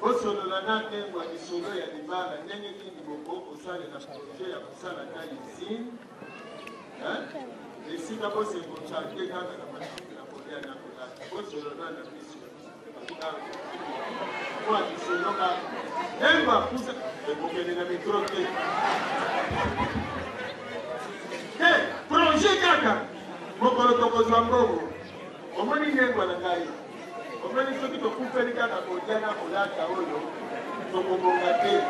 Bosolola na Nengwa lisolo ya libala ndenge nini bokoki kosalela projet ya kosala ata usine hein? Esika bo se concentrer kaka na matiti na kolia na kolata. Bosolola na biso mwa lisolo kaka. Nengwa akusa ekokende na micro te. Te, projet kaka mokolo tokozwa mbongo. Omoni Nengwa na ngai, omoni soki tokufeli kaka kolia na kolata oyo tokobonga te.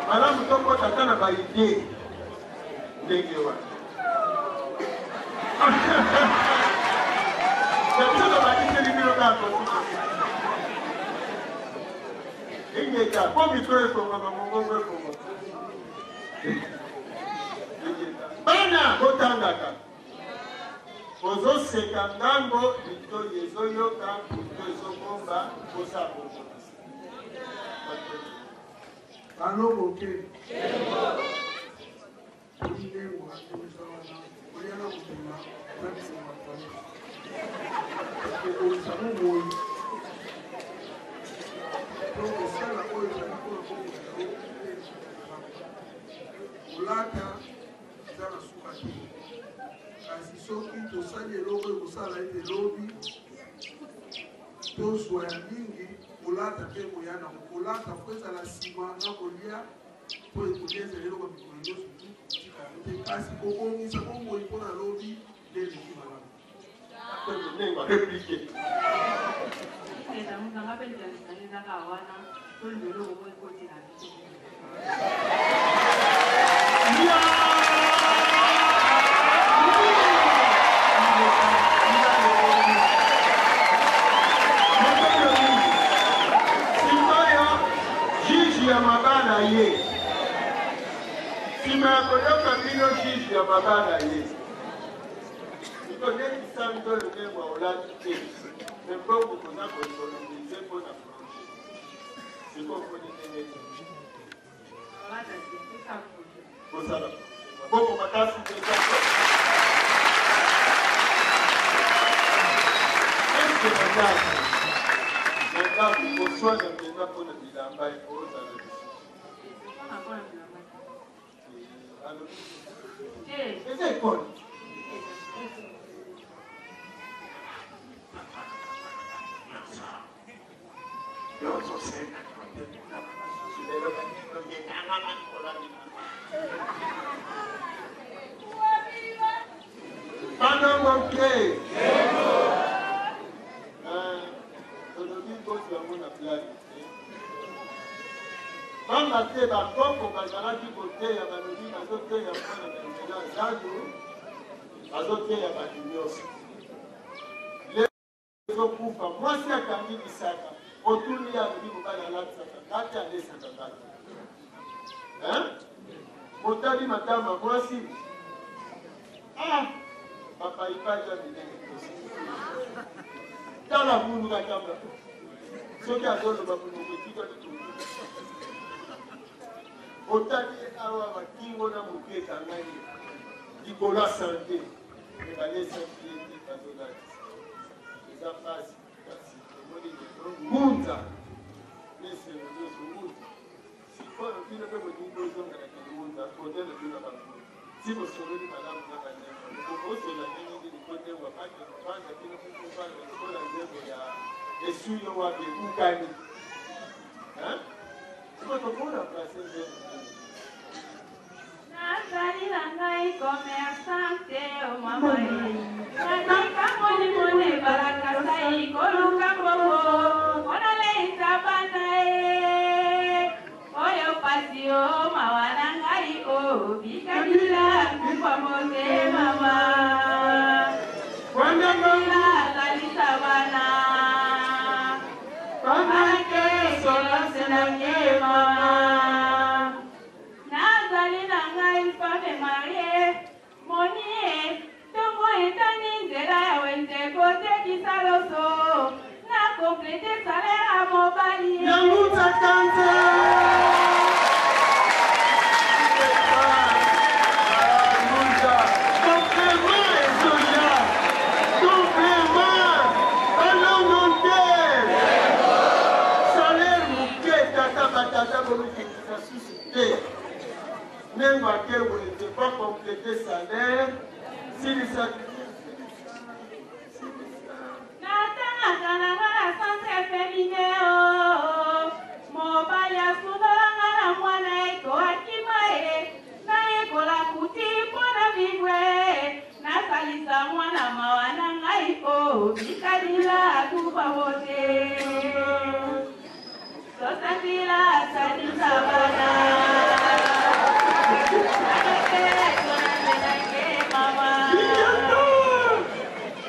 Malamu tokota ata na ba idee ndenge wana. Ya biso tobakiseli bino kaka kosuka. Ingeta, po micro efongwama, mongongo efongwama. Ingeta. Bana botangaka. Ozo seka ngambo litoyi ezo yoka mutu ezo bomba posa kobongisa. Balongo te. Ndengwa toza wana kolia na kobima na biso mapale. Kobongisa bomoi to kosala oyo ezali mpona bomoi na yo mpe kolata eza na suka te. Kasi soki tosali eloko ekosala ete lobi tozwa ya mingi, kolata mpe koya na kolata fo ezala nsima na kolia, mpo ekolia ezali eloko ya mikolo nyonso tu tika yango te, kasi kobongisa bomoi mpo na lobi nde eleki malamu. Replique. Sikoyo juge ya mabala ye nsima ya koyoka bino juge ya mabala ye siko neti sanza oyo ndengwa olati te me mbongo boza koekonomize mpo na projet siko omoni ndenge nini Bosala maboko makasi mpenza. Eske na ndako na ndako koswana mpenza mpo na bilamba ekozala lisusu? Alobi eza ekole. Yo ozosenga na basusu lelo ekangama likolo ya bilamba. Bana moke. Tolobi bozwa yango na blague te. Pamba te bakoko bazalaki koteya, balobi bazoteya mwana na nzela zandu, bazoteya bato nyonso. Ezokufa mwasi akangi bisaka otuni ye alobi mobali alatisaka nga te alesaka nga te hein botali matama mwasi ah bapaipai ya minene tala munu katamba soki azoloba monoko etikali kotu otali ye awa bakingo na motu ekangani likolo ya sante me balesaki ye te bazolatisa eza mpasi kasi tomoni lelo ngunza nesengo nyonso ngunza sikoyo bino mpe bolingi bozonga na kingunza kote na bino bangunza si bosololi malamu na bandeko bokosola ndenge nini po ndengwa bake kobanda bino mpe kobanda lokola nzembo ya esuyo wapi ebukani sikoyo tokomona place nzembo nini. Nazali na ngai commerçante o oh mama ye Natika molimo ne balakasai koluka mbongo mpona leisa bana ye Oyo pasi o oh, mawa na ngai o oh, bikabila kufa motema mama Bikabila salisa bana Bana ke solo senange mama Nazali na ngai femme marie moni e tongo etani nzela ya wenze kotekisa loso na complete salaire ya mobali e. Yanguta Kanza. Complément ezoya. Complément. Balongo te. Salaire moke. Ndenge ake wenze va completer salaire, silisa Natangaka na nga na centre feminin oh. Mobali asundola nga na mwana ye to akima ye. Nayekola kuti mpo na vivre. Nasalisa mwana mawa na ngai oh. Bikadila akufa bote. Tosambila salisa bana. Mama.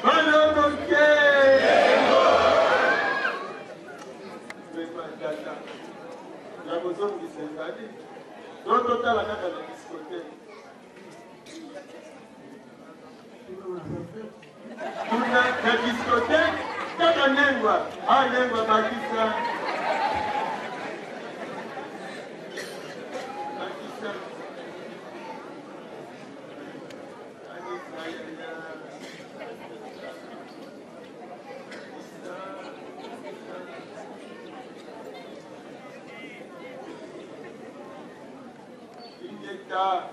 Bana moke. Vraiment tata. Ya kozongisa ezali. Donc totala kaka na discothèque. Kuna na discothèque kaka nengwa. Ah nengwa bakisa. Bakisa. Bakisa yaya. Ingeta.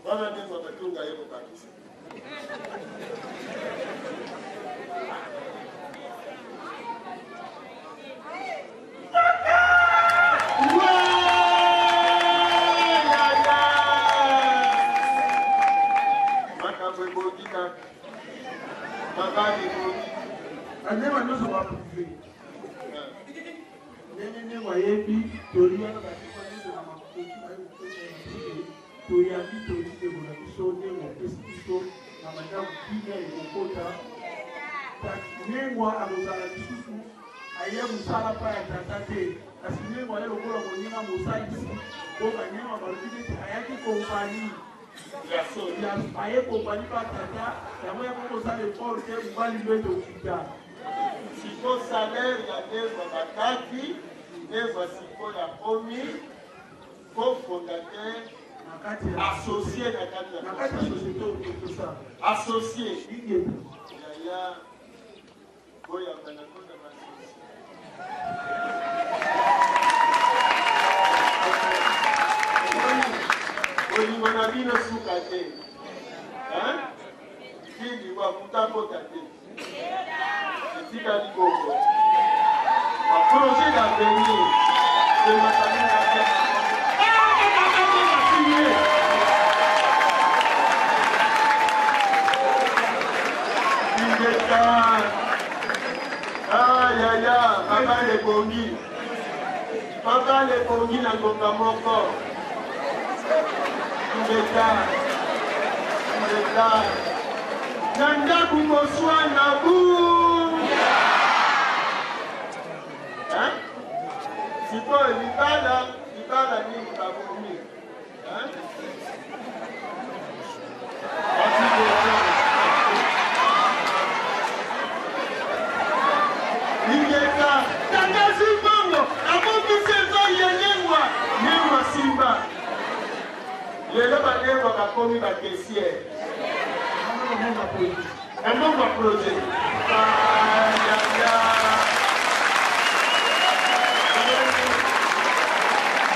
Wana nde babatunga ye kobakisa. Makambo ebongi kaka. Mabali ebongi. Bandeko nyonso baprouve Ndenge nini wayebi toli wana bandeko nyonso na makoki baye kopesa ye masike toyambi toli ndeko na biso ndenge opesi biso na bandako kimia ekokota nengwa akozala lisusu aye mosala mpa ya tata te kasi nengwa aye lokola moninga mosalisi mpo banengwa balobi neti ayaki kompani aye kompani mpa tata yango yako kosala effort te mobali ndo ete okita Siko salaire ya Neva bakati Neva sikoyo akomi co-fondateur associé na kati ya kati ya société otosa associé ingeta yaya boyamba na kota basocié bolingo na bino suka te kindi wa mutakota te Etikali bongo. Ba projet d'avenir de ma famille. Ingeta. Ah, yaya, papa lebongi. Papa lebongi na ngonga moko. Ingeta. Ingeta. Na ndako koswana bu. Hein? Sikoyo libala, libala nini babomi? Hein? Ingeta, tata Zimbongo, abongisi epai ya Nengwa, Nengwa Simba. Lelo ba Nengwa bakomi ba caissière. Na mbongo ya projet.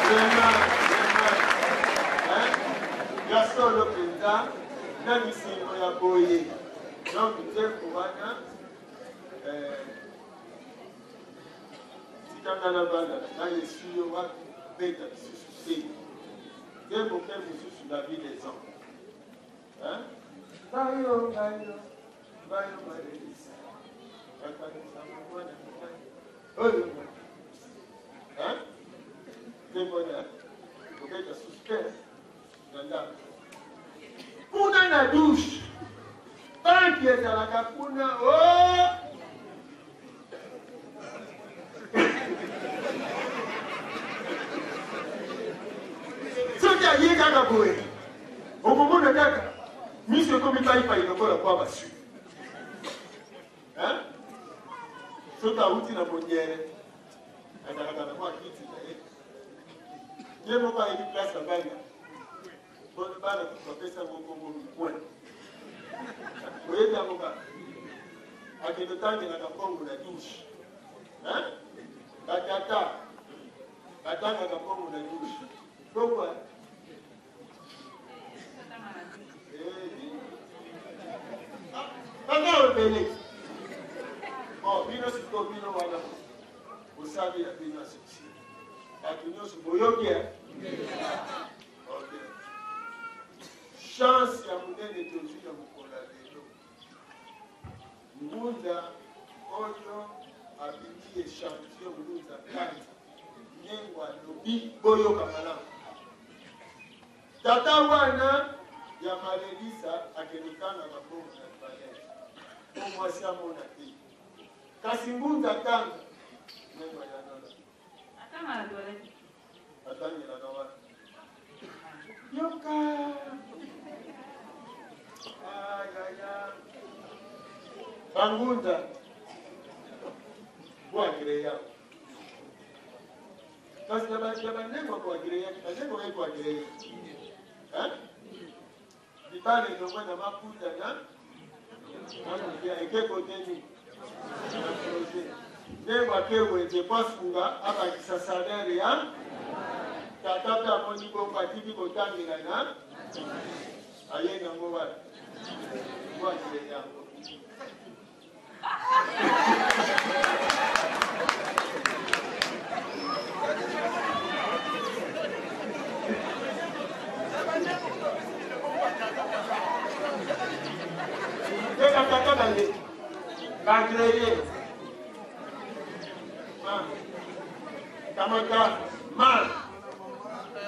Vraiment, vraiment. Hein? Ya solo mpenza na misingo ya boye. Donc nzembo wana eh, tika nga na bana na ngai esui yo wapi beta lisusu te nzembo mpe mosusu la vie des hommes hein? Bayo bayo bayo malelisa bakanisa mwana mobali oyo hein? Nzembo wana kobeta susu te na ndako kuna na douche banki ezalaka kuna o oh! Soki aye kaka boye okomona kaka miso ekomi paipai lokola kwa basu soki awuti na moniere azalaka na mwa kiti na ye ye moko ayebi place abanda bana bapesa yango nkombo mikwe oyebi yango kaka akende otangelaka mbongo na douche batata. Batangaka mbongo na douche. Pourquoi? Banga ebele. Bon, bino sikoyo bino wana bosali ya bino ya succès. Bato nyonso boyoki eh? Ok. Chance ya monene tozwi na mokolo ya lelo. Ngunda oyo abimi echantillon Ngunza Kanza Nyengo alobi boyoka malamu. Tata wana ya Malelisa akende kotanga na mbongo na toilette po mwasi amona te. Kasi Ngunza Kanza Nyengo ayanola. Atanga na toilette. Atangelaka wapi? Yoka! Ayaya! Bangunda boagreya kasi na bandeko boagreyaki bandeko baye koagreye libala elongwe na maputa na nakolia eke kote nini na projet ndenge ake wenze po asunga abakisa salaire ya tata mpe amoni bongo atiki kotangela na aye nango wapi po akile yango. Teka tata na ye bagreye ma kamata ma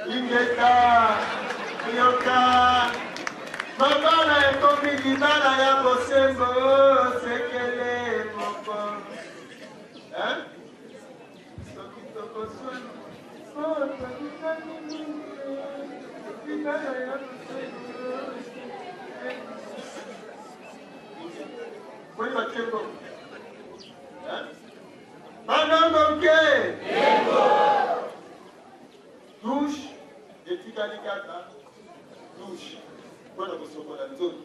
ingeta yoka mabala ekomi libala ya bosembo sekele moko. Hein? Soki tokoswana po tolingani mingi libala ya bosembo. Boni batie mbongo? Hein? Banango nke douche etikali kaka douche mpo na kosokola nzoto.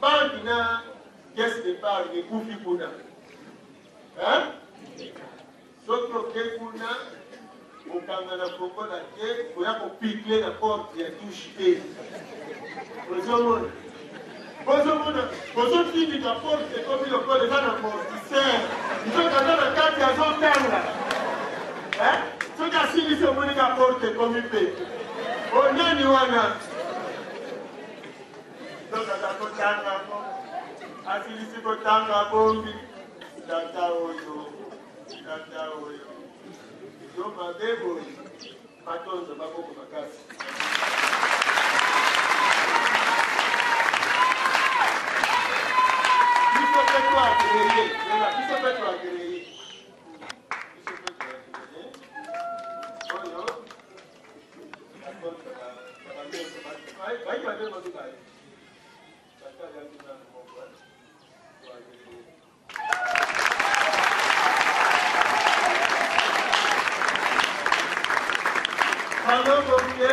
Banki na caisse d'épargne ekufi kuna. Hein? Soki oke kuna okanga na fongola te, koya kopikle na porte ya douche te. Ozomona, bozomona bozotindika porte ekomi lokola eza na amortisseur, nzoka aza na kati azotanga. Hein? Soki asilisi omoni ka porte ekomi mpe onani wana nzoka aza kotanga ngo asilisi kotanga bombi tata oyo tata oyo yo mabe boye matonzo maboko makasi. Biso mpe toagreye, biso mpe toagreye, biso mpe toagreye oyo bayi bandeko mibale tata azalaki nanu moko toagreye. Malongo mpe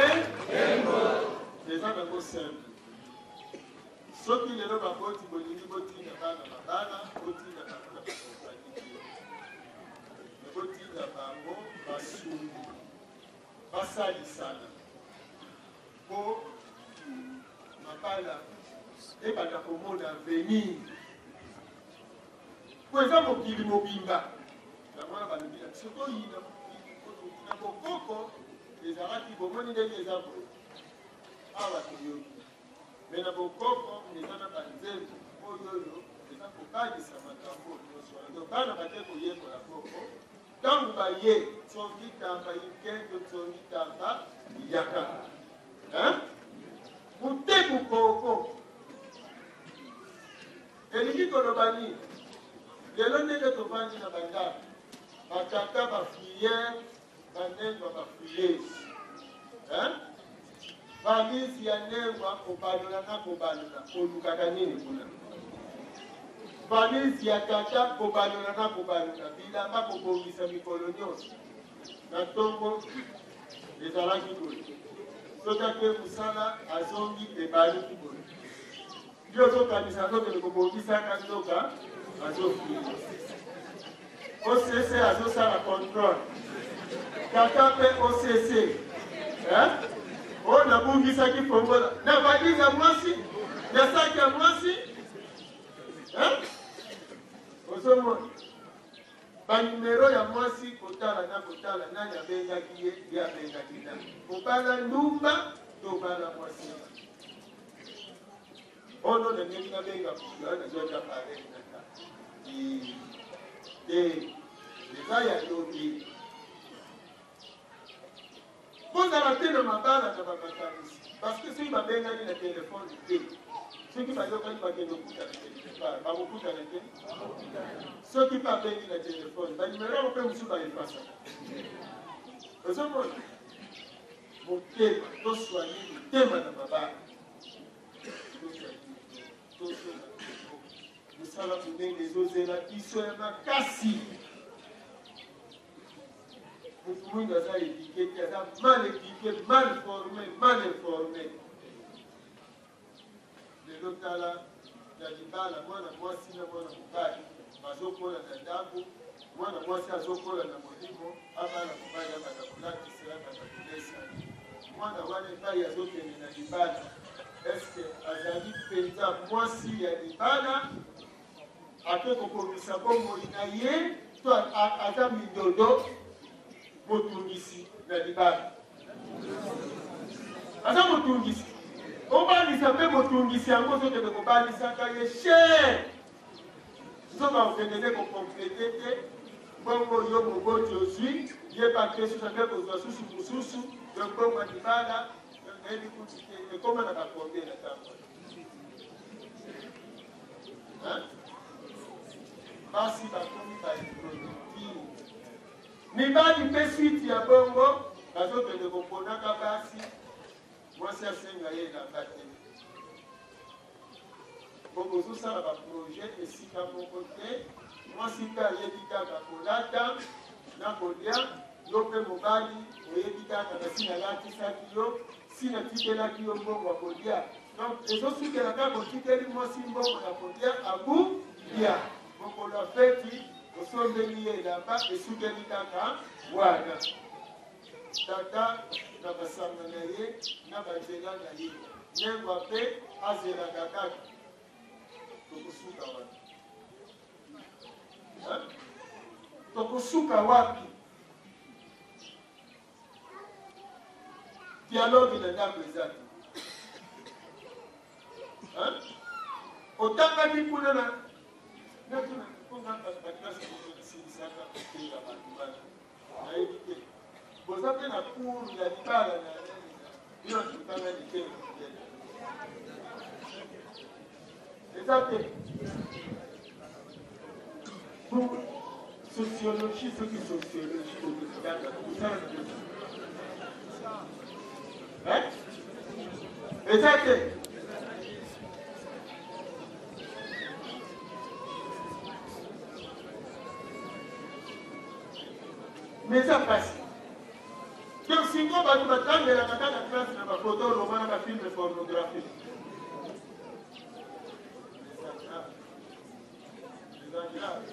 eza nango simple. Soki lelo baboti bolingi botinda bana mabala, botinda bango na bakompani te, me botinda bango basungi basalisana mpo mabala ebanda komona avenir, mpo eza mokili mobimba. Yango wana balobi na biso toyina mokili mpo na bokoko ezalaki bomoni ndenge eza boye awa toyoki me na bokoko eza na banzembo oyo oyo eza kobalisa makambo nyonso wana. Donc bana bake koyekola koko ntango baye tsongi tamba inkendo tsongi tamba yaka. Hein? Moteku koko elingi koloba nini? Lelo ndenge tovandi na bandako, batata bafuyere, banengwa bafuyezi. Hein? Valise ya nengwa kobalola na kobalola, olukaka nini kuna? Valise ya tata kobalola na kobalola, bilamba kobongisa mikolo nyonso. Na ntongo ezalaki boye, soki ake mosala azongi ebaluki boye, yo ozokanisa azokende kobongisaka, nzoka azofili osese azosala controle. Tata mpe OCC. Hein? Oyo nabungisaki fongola na valise ya mwasi, na saki ya mwasi. Hein? Ozomona banimero ya mwasi kotala na kotala nani abengaki ye, ye abengaki nani. Kobala ndumba to bala mwasi. Ono na ndenge nabenga moto wana nazwaki apareil na nga te, eza ya lobi. Bozala te na mabala na bamakanisi, parce que soki babengani na telefone te, soki bayokani bakende kokutana quelque part, bakokutana te. Soki mpe abengi na telefone, banimero yango mpe mosusu baefasaka. Ozomona motema, toswani mitema na mabala. Mosala monene ezozela biso ya makasi. Moto mwindo aza éduqué te, aza mal éduqué, mal formé, mal informé. Lelo tala na libala, mwana mwasi na mwana mobali bazokola na ndako, mwana mwasi azokola na molimo, abala mobali, abanda kolatisa, abanda kolesa mwana wana epai azokende na libala. Eske azali mpenza mwasi ya libala, ake kokongisa bomoi na ye, to aza mindondo motungisi na libala? Aza motungisi, obalisa mpe motungisi yango ozokende kobalisaka ye cher, nzoka okende nde kokomplete te. Mbongo yo moboti ozwi, yeba ke susu ake kozwa susu mosusu, yo mbongo ya libala nayebi kutu te ekoma na bakombie na ntango wana. Basi bakomi baimproductive, mibali mpe suite ya bongo bazokende koponaka basi, mwasi asenga ye elamba te. Po bozosala ba projet esika moko te, mwasi mpe ayebi kaka kolata na kolia, yo mpe mobali oyebi kaka nasi nalatisaki yo, si natikelaki yo mbongo ya kolia. Donc ezosukela kaka otikeli mwasi mbongo ya kolia abu lia, mokolo ya feti osombeli ye elamba, esukeli kaka wana. Tata na masanga na ye na banzela na ye, nengwa mpe azelaka kaka. Tokosuka wapi? Tokosuka wapi? Dialogue na ndako eza te. Otangaki kuna na natuna mpona baklase moko nasilisaka koteya bato wana, nayebi te boza mpe na cours ya libala na bino totanga liteyo eza te sociologie, soki sociologie okotanga kosala na bino eza te. Mais eza pasi. Donc sikoyo bato batangelaka kaka classe na bafoto roma na bafilme pornographique. Eza grave, eza grave.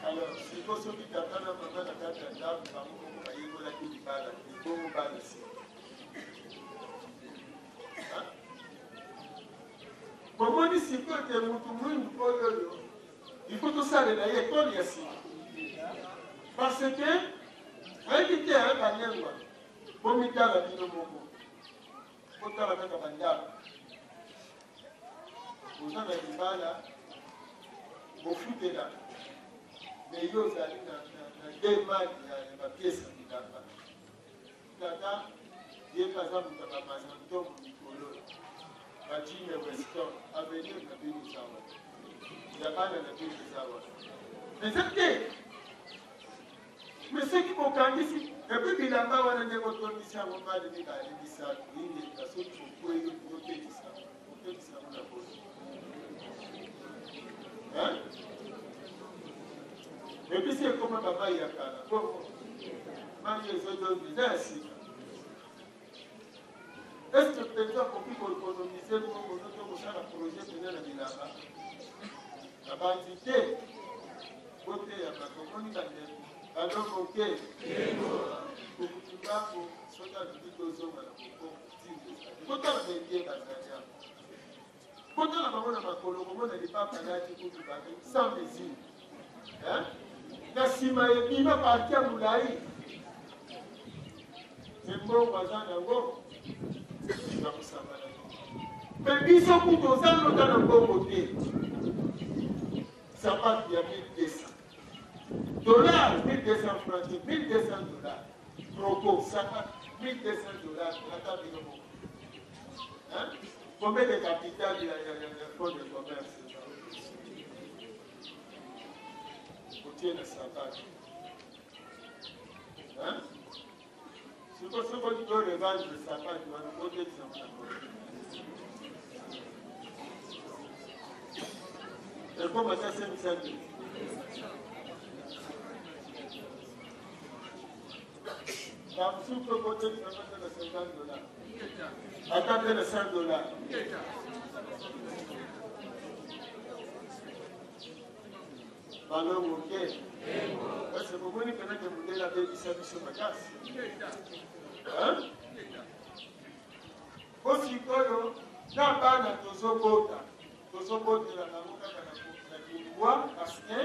Alors sikoyo soki tata na mama na kati ya ndako bango moko bayekolaki libala te, bongo bana sika bomoni sikoyo te motu mwindu oyo oyo il faut tosalela ye ekole ya sika, parce que oyebi te balengwa. Bomitala bino moko, botala kaka bandako boza na libala, bofutelaka, me yo ozali na demande ya bapiese ya bilamba. Tata ye mpe aza moto ya bamazantomo mikolo bajime Weston, avenir na bino eza wana, ya bana na bino eza wana, eza te. Me soki bokangisi epuis bilamba wana ndenge otondisi yango mbali mibale misato ingeta, soki bokwei otekisa, otekisa yango na bosi episi ekoma bamai ya kala, bongo mai ezodongi eza ya sika. Estce mpenza okoki koekonomize mbongo to kosala projet mpenza na bilamba? Nabanzi te. Boteya bato, omoni bandeko. Balongo ke Mfumu Kimbangu soki alingi tozonga na bokoko ntina ezali kotala baindie bazali awa kotala bango na makolo komona lipapa alati kutu babe sans mesure na nsima ebima parti ya molai me mbongo aza nango na kosangana me biso kutu oza nota na mbongo te sapatu ya 1200 dollars 1200 francs te 1200 dollars croco saka 1200 dollars ata bino moko combien de capital ya, ya, ya, ya fonds de commerce otie na sapatu siko soki olingi orevendre sapatu wana otekisa monako ekoma ata 500 mille bamosusu mpe kotekisa ata na 50 dollar ata mpe na 100 dollar Balongo te. Parce bomoni pena ke mundele abebisa biso makasi. Hein? Po sikoyo na bana tozobota tozobotela bango kaka na kimbwa parce que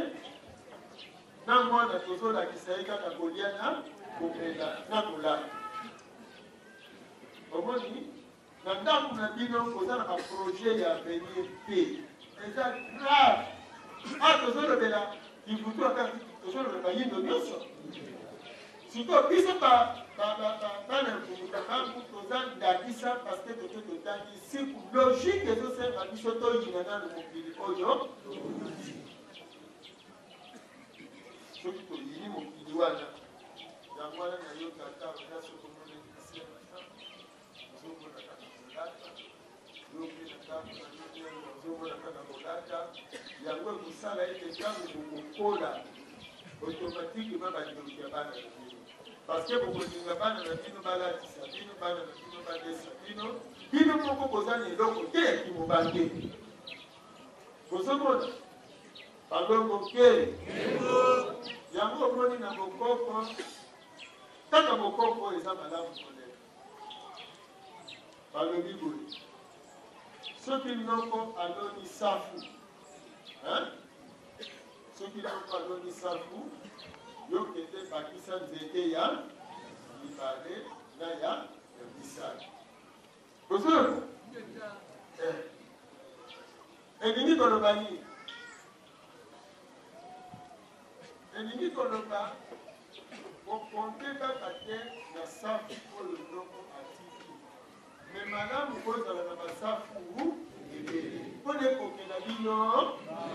na mwana tozolakisa ye kaka kolia na komela na kolala. Omoni Na ndaku na bino boza na ba projet ya avenir te eza grave awa tozolobela kivutu ata tozolobela bayindo nyonso sikoyo biso bana ya mfumu kimbangu toza ndakisa parce que toke totangi siku logique ezosenga biso toyina nanu mokili oyo soki toyini mokili wana yango wana na yo tata oza soki omoni Ozomona kaka kolata, yo mpe na ndako na yo ndenge ozomona kaka kolata, yango ekosala ete ntango bokokola automatiquement bandoki ya bana na bino, parce que bokolinga bana na bino balatisa bino, bana na bino balesa bino, bino moko boza na eloko te ya kimobange. Bozomona balongo ke yango omoni na bokoko kaka bokoko eza malamu koleka. Balobi boye, soki noko aloni safu, hein? Soki noko aloni safu, yo kende bakisa nzete ya mibale na ya ya misato. Bozoyoka? Eh. Elingi koloba nini? Elingi koloba Ko compter kaka te na safu oyo noko atiki mais malamu bozala na ba safu ebele mpo na ekokela bino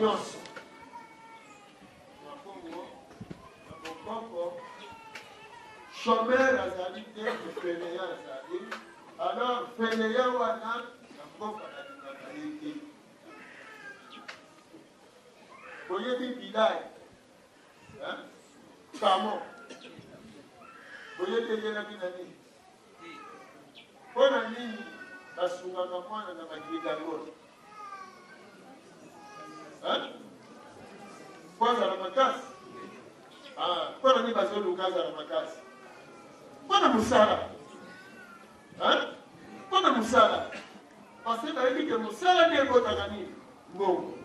nyonso. Na bongo, na bokoko, chomeur azali te, fainéant azali. Alors fainéant wana na mboka balingaka ye te. Boyebi bilai Hein? Pamon. Boyebi eyelaki na nini? Mpo na nini basungaka mwana na bagridagol? Hein? Mpo azala makasi. Ah, mpo na nini bazoluka azala makasi? Mpo na mosala. Hein? Mpo na mosala. Parce que bayebi ke mosala nde ebotaka nini? Mbongo.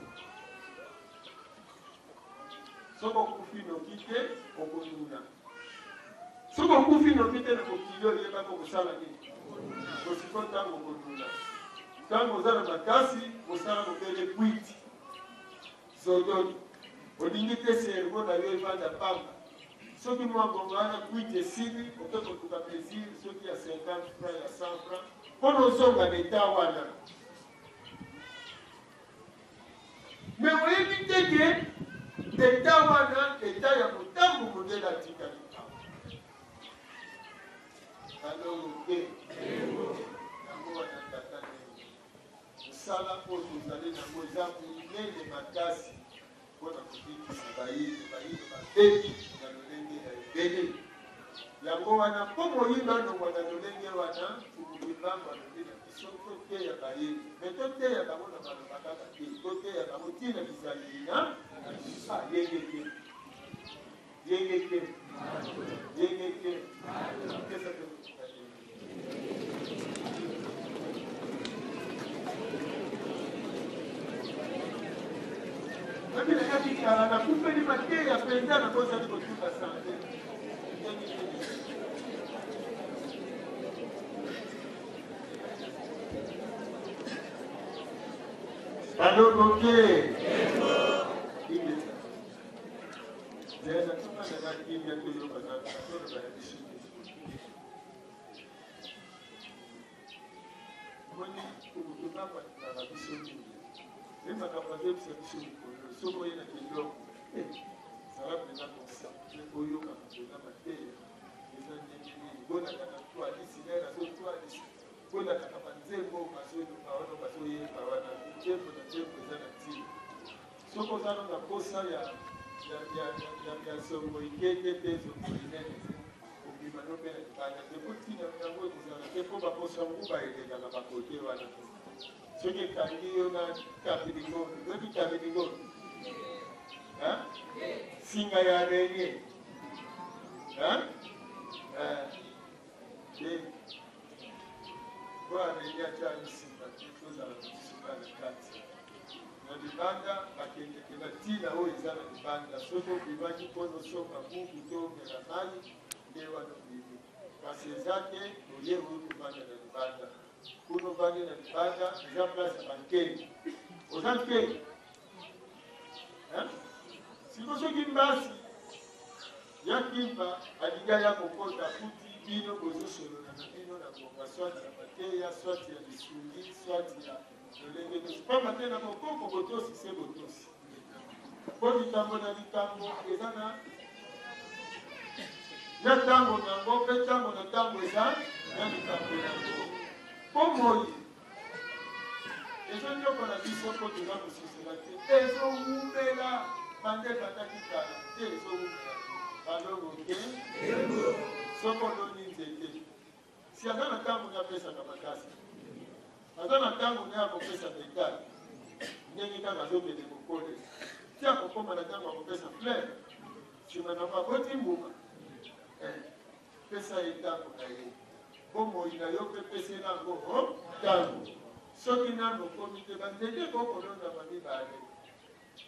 Soki okufi noki te, okonuna. Soki okufi noki te na mokili oyo, yebaka okosala nini? Kosiko ntango okonuna. Ntango oza na makasi, mosala mobele kwiti zododo. Olingi te cerveau na yo evanda pamba. Soki mwa ngonga wana kwiti esili, oke koluka mesure soki ya 50 francs, ya 100 francs, mpo na ozonga na etat wana. Mais oyebi te ke etat wana etat ya motambo mondele atikali awa. Balongo te. Yango wana tata ndenge mosala oyo tozali nango eza monene makasi mpo na kobikisa bayindo. Bayindo babebi na lolenge ya ebele. Yango wana mpo moyindo alongwa na lolenge wana, Mfumu Kimbangu alobi na biso toteya bayindo. Mais toteya bango na maloba kaka te, toteya bango ti na bizaleli na biso. Ah, yenge te. Yengeke. Yengeke. Pesa pe Nabi nakati kala nakufeli mateya mpenza nabosani kotuka sante. Baloboke. Zela tofanda na kimia toyoka na toloba na biso omoni moto ntango alingaka biso mingi me makambo azoyebisa biso mikolo soki oye na kiloko eh, zala mpenza concentre oyokaka mpenza mateya eza ndenge nini bolandaka toalisi ngai nazotwalisi bolandaka banzembo bazoloba wana bazoyemba wana nzembo na nzembo eza na ntina Soki oza no na posa ya ya ya ya ya zongo ikete te zongo inene te obima no mpe na libanda te mpo ntina yango ekozala te mpo baposo ya nguba elekaka bakote wana soki ekangi yo na tabilingombe oyebi tabilingombe singa ya renye te mpo arenye atya misinga te tozala na biso na kati Na libanda bakendeke na tina oyo eza na libanda soki obimaki pona osomba buku to omela mayi nde wana obimi kasi eza te oye oye kovanda na libanda kuna ovandi na libanda eza place ya bankeni oza nkeni siko soki mbasi ya kimpa alingi aya kokota kuti bino bozosolola na bino na ngonga swati ya mateya swati ya lisungi swati ya Lolenge nyonso, pamba te na bokoko botosi se botosi, mpo likambo na likambo eza na na ntango na yango, mpe ntango na ntango eza na likambo na yango. Bomoi ezonyokola biso mpo toza kososola te, ezowumela banda ebandaki kala te, ezowumela balongo te. Soko oloni nzete Si aza na tango nde apesaka makasi, aza na tango nde akopesa metal, ndenge kaka azokende kokolela ti akokoma na tango akopesa fleur, sima nango aboti mbuma. Eh, pesa ye tango na ye, bomoi na yo mpe pesela yango tango. Soki nanu okomi te, banzete ekoki kolonama mibale,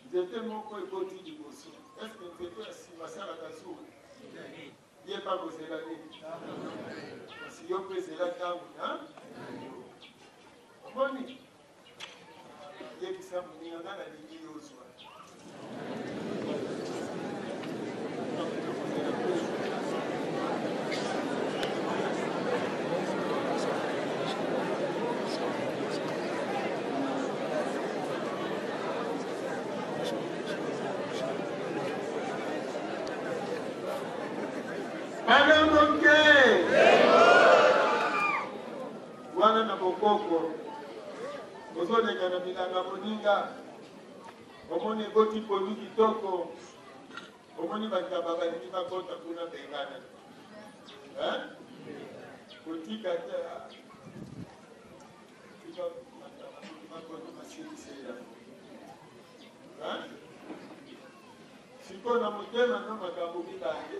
nzete moko eboti liboso, est-ce que nzete ya sima asalaka zuwa? Ye mpe akozela nini? Kasi yo mpe zela ntango na yo. Omoni? Yebisa moninga nga nalingi yo ozwa. Balongo wana na bokoko ozoleka na bilanga moninga omoni eboti pondu kitoko omoni bantaba balingi bakota kuna bengana kotika te tika bantaba bakota basilisela Sikoyo na motema no makambo mibale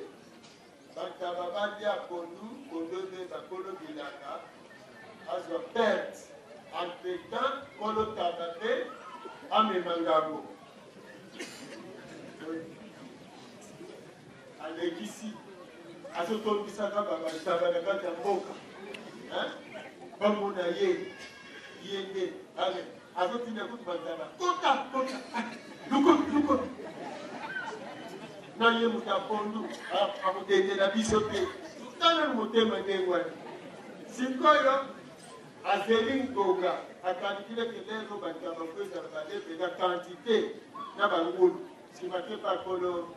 bantaba balia pondu pondu ebeba kolo bilanga azwa perte entre temps kolo taba pe amema ngambo alekisi azotondisaka bantaba na kati ya mboka bamona ye ye nde azotinda kutu bantaba kota kota lukoki lukoki na ye moto ya pondu akodendela biso te tala motema ndenge wana sikoyo azeli ngonga akalikile ke lelo bantaba po ezala balepela quantité na bangulu nsima te pa kolo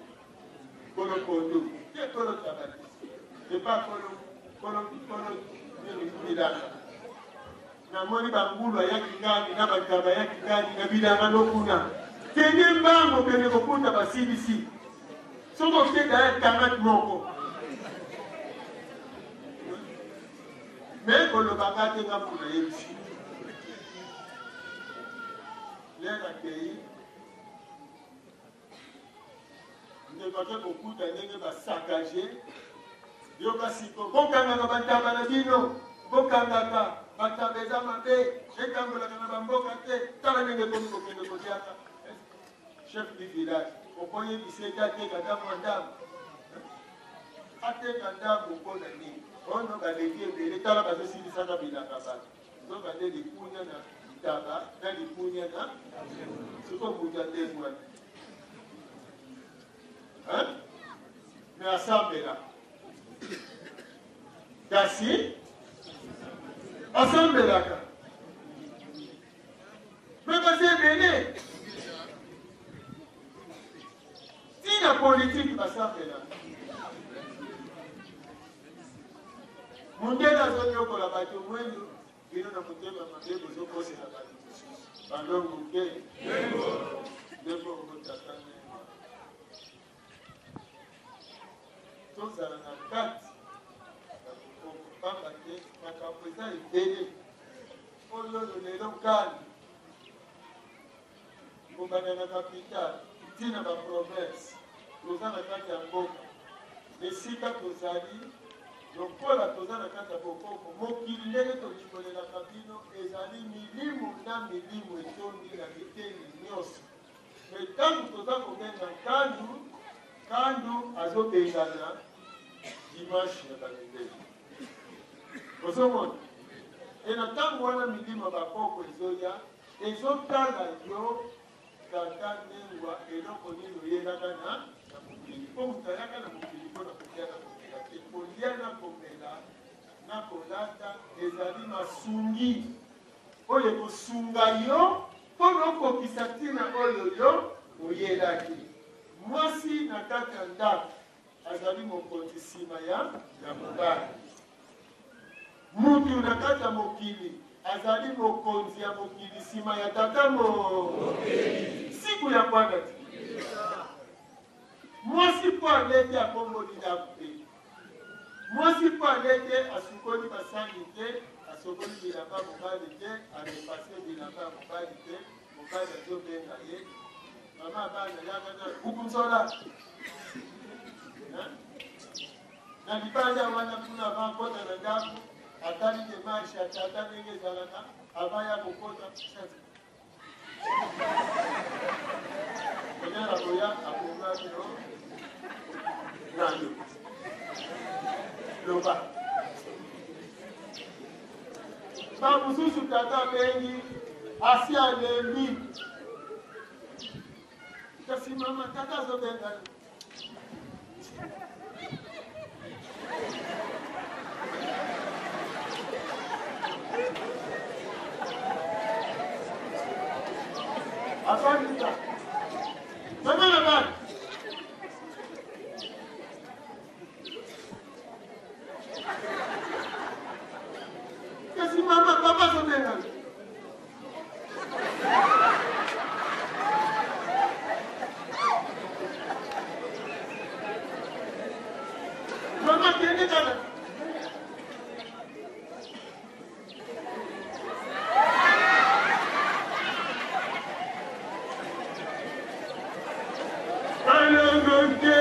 kolo pondu te kolo taba te epa kolo kolo kolo bilanga Namoni ba ngulu aya kingani na ba ntaba ya kingani na bilanga no kuna. Kende mbango kende kokuta ba CDC. Soki okenda ya tamate moko. Me koloba nga te nga mpo nayebisi. Lere akei nde Ndeko ake kokuta ndenge ba saccage. Yoka siko, bokangaka bantaba na bino, bokangaka bantaba eza mabe, etambolaka na bamboka te. Tala ndenge ekomi kokende koliaka. Chef du village, okoyebisa ete ateka ata mwa ndambo. Ateka ndambo mpo na nini? Ono baleki ebele, tala bazosilisaka bilanga bato. Nzoka nde likunya na ntaba na likunya na siko moto ya ndenge wana me asambela kasi asambelaka me baza ebele ntina politiki basambelaka Mundele azonyokola bato mwindu, bino na motema mabe bozokosela bato mosusu. Balongo te. Nde bongo tata Nengwa. Tozala na kati ya bokoko pamba te makambo eza ebele oyo oyo lelo kani kobanda na capital ti na ba province toza na kati ya mboka esika tozali lokola toza na kati ya bokoko mokili ndenge tolimbolelaka bino ezali milimo na milimo etondi na biteni nyonso me ntango toza kobenga nkandu nkandu azobengana dimanche ya bamindele ozomona e na ntango wana milimo ya bakoko ezoya Ezotala yo tata Nengwa eloko nini oyelaka na na mokili mpo moto ayaka na mokili mpo na kolia na komela te. Kolia na komela na kolata ezali masungi oyo ekosunga yo mpo na okokisa ntina oyo yo oyelaki. Mwasi na kati ya ndako azali mokonzi nsima ya ya mobali. Mutu na kati ya mokili azali mokonzi ya mokili nsima ya tata mo siku ya kwana ti mwasi mpo alete akomboli ndako te mwasi mpo alete asukoli basani te asokoli bilamba mobali te arepase bilamba ya mobali te mobali azobenga ye mama bana yaka na bukunzola Na libanda wana kuna avant akota na ndako atali demarche ya tata ndenge ezalaka avant ya kokota onyala koya akongaki no nayo loba bamosusu tata abengi asi alembi kasi mama tata azobenga Asante. Mama na bana. Kasi mama papa azobenga. Mama kende kaka. Balongo te.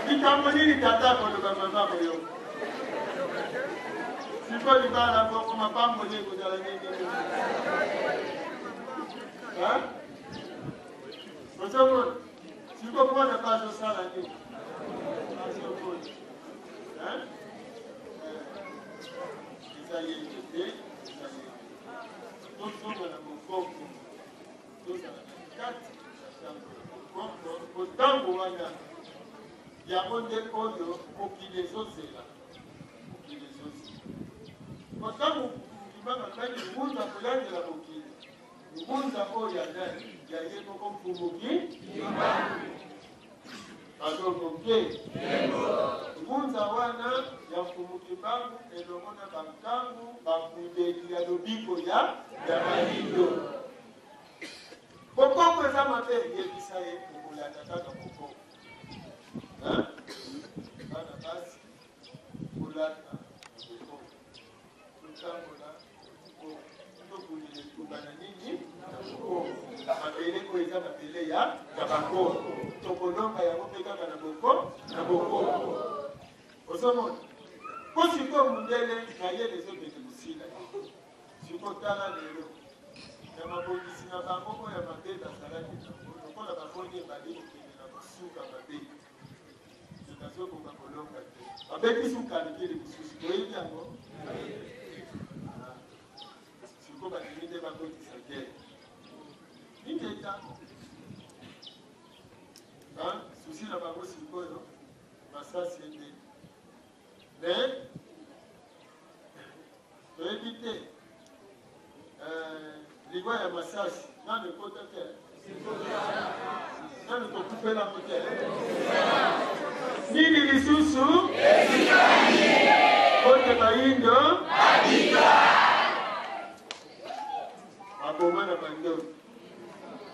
Likambo nini tata akoloba mama koyoka? Sikoyo libala bongo mapamboli ekozala ndenge nini? Ozomona sikoyo mwana mpe azosala nini? Azomona eza yenge te, eza yenge. Tozonga na bokoko, tozala na kati ya ntango ya bokoko, po ntango wana yango nde oyo mokili ezozela. Mokili ezozela. Po ntango Kimbangu alobaki ngunza koyangela mokili, ngunza oyo ya nani? Ya ye moko Mfumu Kimbangu. Bazongo te. Ngunza wana ya Mfumu Kimbangu elongo na bankangu babundeli ya lobiko ya ya bayindo. Bokoko eza mabe, yebisa ye okolanda kaka bokoko. Bana basi kolata na bokoko, totambola na bokoko, tobundela etumba na nini? Na bokoko. Mabele oyo eza mabele ya ya bakoko. yango mpe kaka na boko na bokoko. Ozomona mpo sikoyo mondele mayele ezokende kosila. Sikoyo tala lelo na mabongisi na bango oyo ya mabe bazalaki nango, lokola bamoni ebandi kokende na kosuka mabe, me bazokoka kolonga te. Babetisi kalikili mosusu, boyebi yango. Sikoyo balingi nde bakotisa guerre. Ingeta susi na bango sikoyo masasi ebeti, mais toyebi te liwa ya masasi nanu ekota te, nanu tokufelango te. Nini lisusu ote bayindo baboma na bandoki,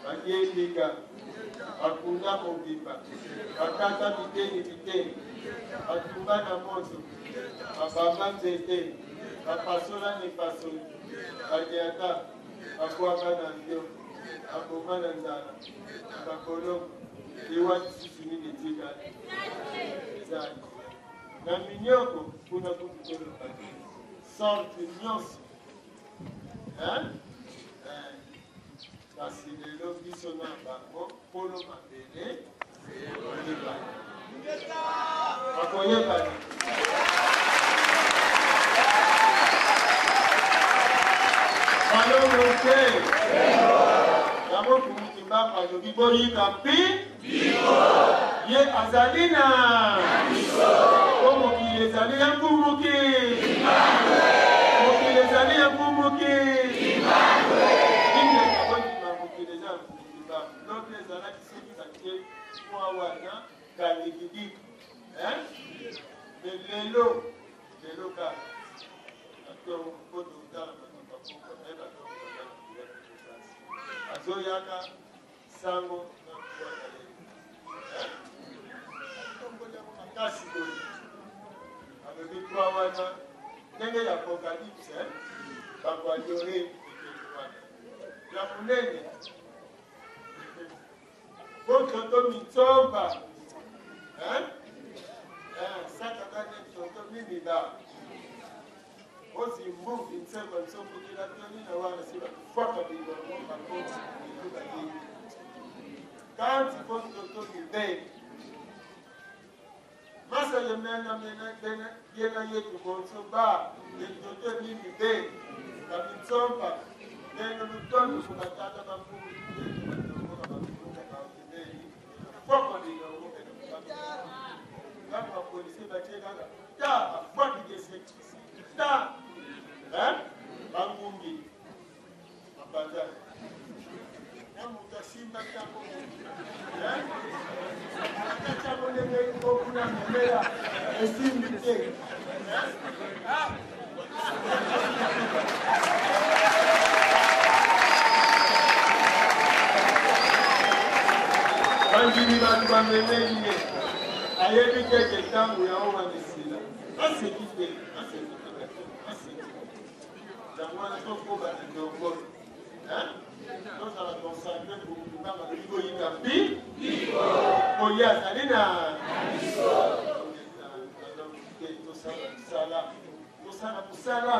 badiembika, bakunda mobimba, bakata biteni biteni, batumba na moto, babamba nzete, bapasola na epasoli, badiata, babwaka na mbio, baboma na nzala na baboloko. Liwa lisusu nini etikali? Eza na minyoko kuna kutu toloba te, sorte nyonso. Kasi lelo biso na bango kolo mabele koyebana, bakoyebana. Malongo te yango kumuki mbamba alobi boyika mpi ye azali na po mokili ezali ya nkumuki, mokili ezali ya nkumuki. Bondima mokili eza ya nkumuki mbamba. Lobi ezalaki soki batie mwa wana kalikidiki, me lelo lelo kaka po totala bato bakufa me bato baza na azoyaka sango na kuwaka ye tomboli yango makasi boye. Alobi kwa wana ndenge ya apocalypse, bakoadore ekeko wana ya monene po toto mitsomba sakakane toto mimiba ozimbu inseko nsokokila toni na wana si bakufaka bilongo bakoti lelo bayebi kanti po toto mibei masa yemena mena bena yena yetu bonso ba etoto mimi be kamitsomba ndenge lutondo kubatata bambuku yetu batongoka bakulunga baokebei foko bilongo kaka bapolisie batie kaka ta bafwaki desekisi ta bangungi bapanzana na moto asimba ntango ata ndenge okuna memela esimbi te. Bandimi bato bamemeli ye, ayebi te ke ntango yango wana esila. Aseki te, aseki te, aseki. Yango wana tokoba na ndongolo, tozala concentre kokubanga koyika mpi po ye azali na tosala mosala, tosala mosala,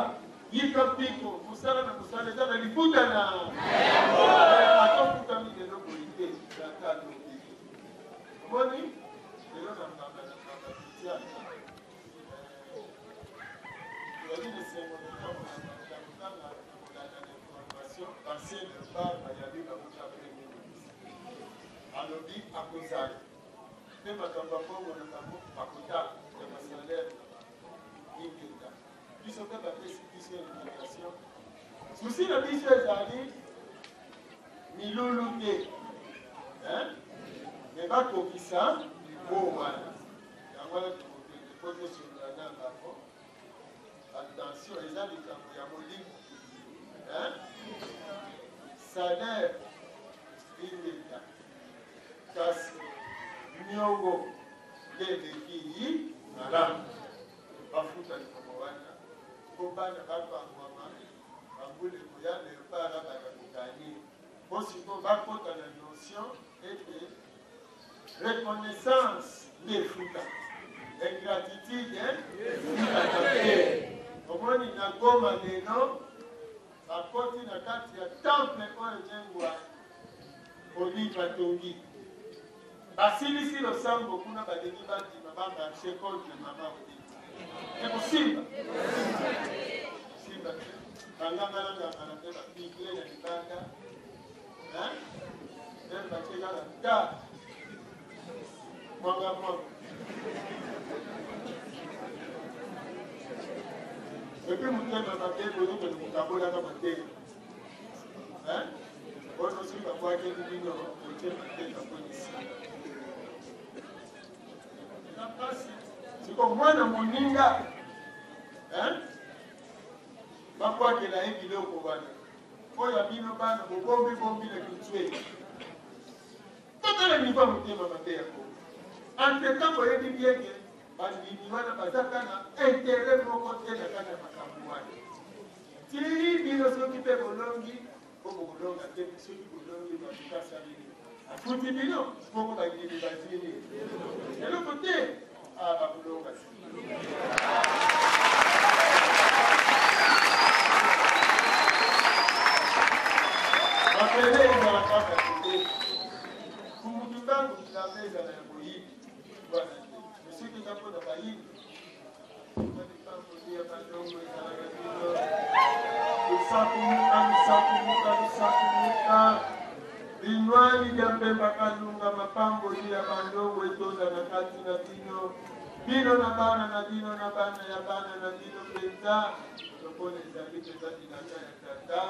yika mpiko, mosala na mosala eza na lifuta na atofutami lelo boye te. Tata lobi omoni lelo na ngamba na ngamba totiaka tozali na esengo na ya kotanga na kolanda na information. Ancien leopard bayabi bakuta premier ministre alobi akozala mpe makambo ya mbongo na bango bakotala ya basalaire na bango. Ingeta biso mpe bapesi biso invitation. Susi na biso ezali milulu te, me bakokisa mo wana. Yango wana tokokende mpo tosolola na bango. Attention, eza likambo ya molimo, salaire ingeta, kasi niongo nde eleki yi malamu. Bafuta likambo wana mpo bana bapangwama bambula ekoya leopard abanda koganye, mpo sikoyo bakota na notion ete Reconnaissance nde efutaka. Ingratitude efutaka te. Omoni na Goma lelo bakoti na kati ya temple oyo Nengwa Olive atongi. Basilisi losambo kuna balingi bandima ba marche contre mama Olive. Ekosimba. Simba te. Banganga na nganga na mpe bapigle na libanda. Hein? Meme batie kaka ta mwanga mwanga. Epuis motema mabe bozokende kokabolaka mateka. Hein? Oyo soki babwakeli bino botie mateka mpo esila. Eza mpasi. Siko mwana moninga hein? Babwakela ye biloko wana. Oyo ya bino bana bobombi bombi na kintsweli. Totala niveau ya motema mabe ya Congo. Entre temps boyebi bien que bandimi wana baza ata na interet moko te na kati ya makambo wana. Tii bino soki pe bolongi po bokolonga te soki bolongi bato asali nini? Afuti bino bongo bandimi bazwi nini? Eloko te. Ah bakolonga te. Mabele ezala kaka te. Kumutu ntango bilamba ezala ya moyibi wana te. Mais soki eza mpo na bayini, Lusakumuka, lusakumuka, lusakumuka. Binwani bya Mpemba Kalunga, mapamboli ya bandongo etonda na kati na bino, bino na bana na bino na bana ya bana na bino mpenza, lokola ezali mpenza bilaka ya Tata.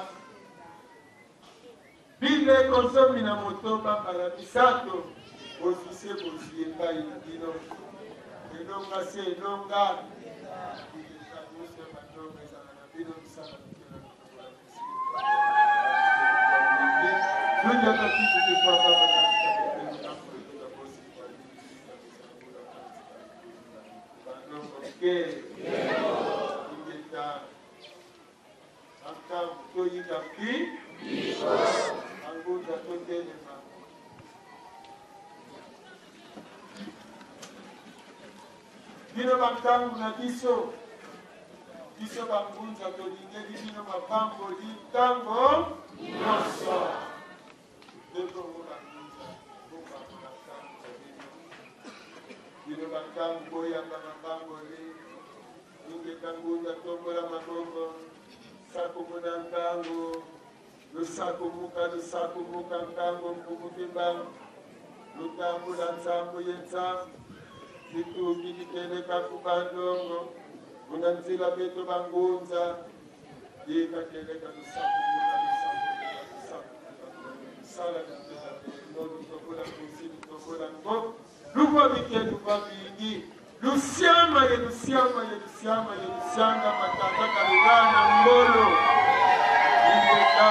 Bileko 16 mbala misato, bozwi se bozwi epai na bino, elonga se elonga. Nyonso ya bandongo ezala na bino misala mike na Toyika mpi bangunza totelema. Bino bantango na biso, biso bangunza tolingeli bino mapamboli ntango nyonso. Nde bongo bangunza bopambola ntango na bino. Bino bantango boyamba mapamboli. Ingeta ngunza tombola maboko sako muna ntango losako muka losako muka ntango mfumu kimbangu lutambula nsambo ye nsambo lituki liteleka ku bandongo muna nzila beto bangunza yeka teleka losako muka losako muka losako muka sala nzela no lutokola nkosi lutokola nko Luvua bike luvua bingi lusiama ye lusiama ye lusiama ye lusianga matata kalugana ngolo ingeta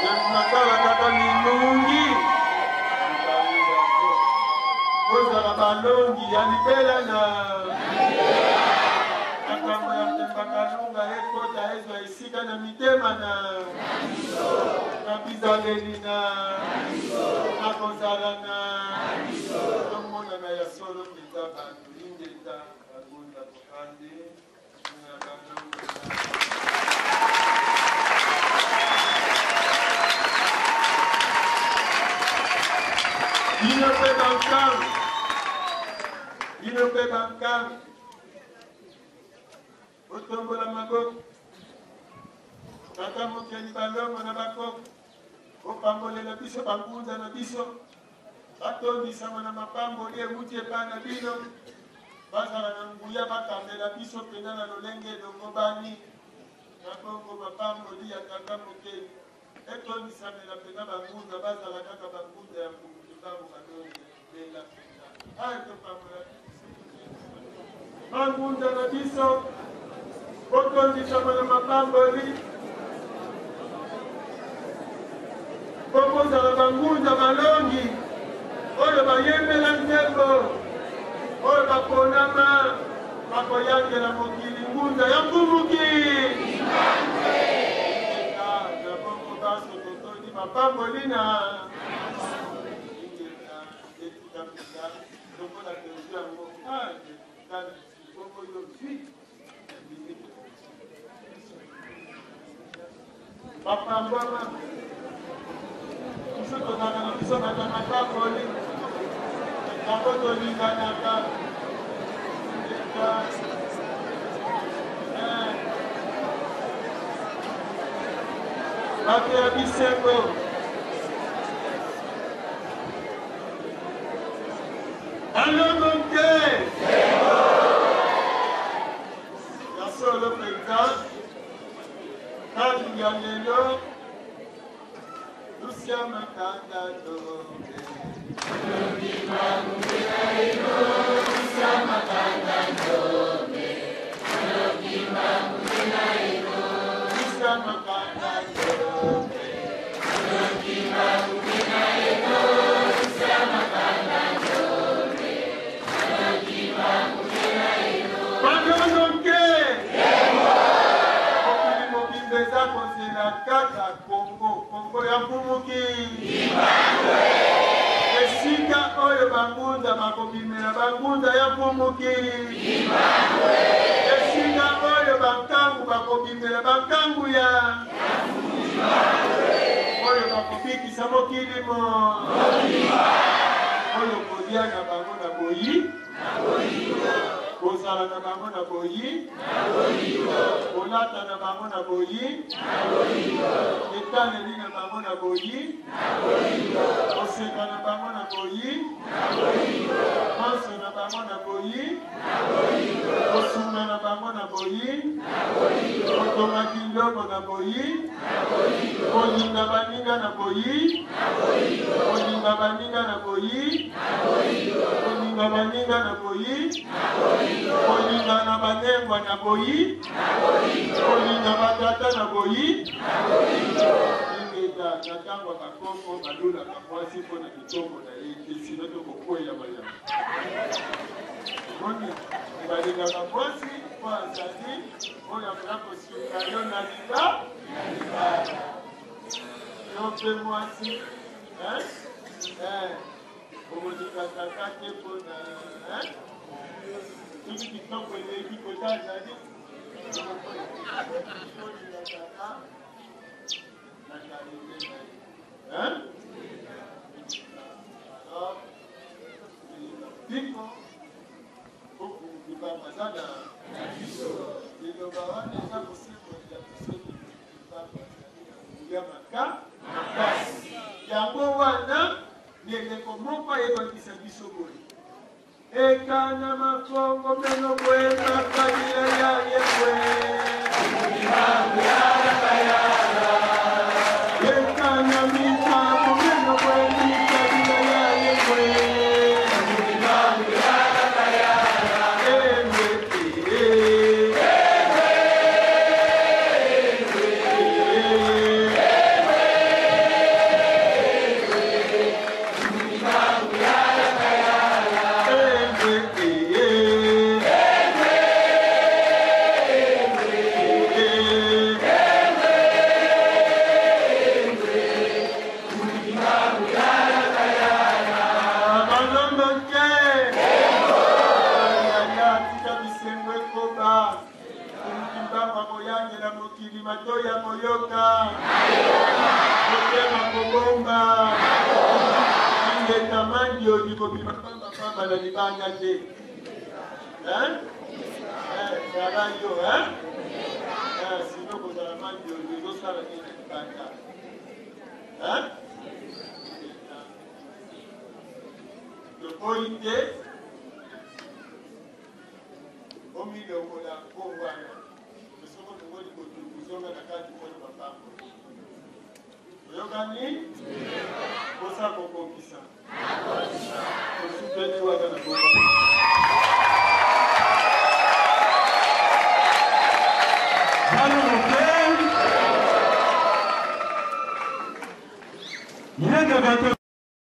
ye makala kaka minungi kozala balongi ya libela na makambo ya Mpemba Kalunga ekota ezwa esika na mitema na na bizaleli na na kozala na tomonana ya solo mpenza bato ingeta bagonda bokande na banongo. Bino mpe bankangu, bino mpe bankangu, botombola maboko. Tata mokeli balongo na bakoko, bopambolela biso bangunza na biso, batondisama na mapamboli ewuti epai na bino, bazala na nguya bakambela biso mpenza na lolenge elongobani. Na bongo mapamboli ya Tata mokeli etondisamela mpenza bangunza, bazala kaka bangunza ya Mfumu Kimbangu balongi ya libela mpenza. Aye topambola bangunza na biso, botondisama na mapamboli mpo bozala bangunza balongi oyo bayembela nzembo oyo baponama bakoyangela mokili ngunza ya Mvumuki. Na bongo banso totondi mapamboli na ingeta etika. mpenza lokola tozwi yango bongo yo zwi bapambwama biso tozalaka na biso bato ya mapamboli yango tolinganaka. Bato ya bisengo. Alongo te ya solo mpenza. Kati ya lelo Lucia Makanda Ndombe. Lucia Makanda Ndombe. Balongo te. Mokili mobimba eza kozela kaka Kongo, Kongo ya Mfumuki. Esika oyo bangunda bakobimela bangunda ya Mfumuki. Esika oyo bankangu bakobimela bankangu ya oyo bakobikisa mokili mo oyo kolia na bango na boyi, kozala na bango na boyi, kolata na bango na boyi, etaleli na bango na boyi, koseka na bango na boyi, manso na bango na boyi, kosunga na bango na boyi, kotonga kiloko na boyi, kolinga baninga na boyi, kolinga baninga na boyi, kolinga baninga na boyi, kolinga na banengwa na boyi, kolinga batata na boyi. Ingeta na ntango ya bakoko balulaka mwasi mpo na kitoko na ye te, sino tokokweya bayamba. Omoni, balingaka mwasi mpo azali oyo akoya kosunga yo na liba. Yo mpe mwasi, hein? Eh, okolinga tata te mpo na, hein? Soki kitoko eleki kota azali, okolinga tata na qualité na ye. Hein? Alors, biko libanga aza na liloba wana eza kosembolela biso libanga azali na nguya makasi. Yango wana eleko moko ayebakisa biso boye: ekana makongo meno bwema kabila ya yekwe, ekana mitambo meno bwemi kabila ya yekwe. Emwe, eh, eh. Emwe, eh, eh. Balongo te. Yaya, tika bisengo ekoba. Mbango koyangela mokili, matoi ya koyoka, motema kobomba. Ingeta mandioni kobima pambapamba na libanda te. Hein? Eh, zala yo, hein? Eh, sino kozala mandioni ezosala nini na libanda? Hein? Toboyi te omilongola mpo wana soko olongoli botutu, zonga na kati mpona mapambo. Oyokani posa kokokisa osukeli wana na bongo. Bana moke. Il est de 21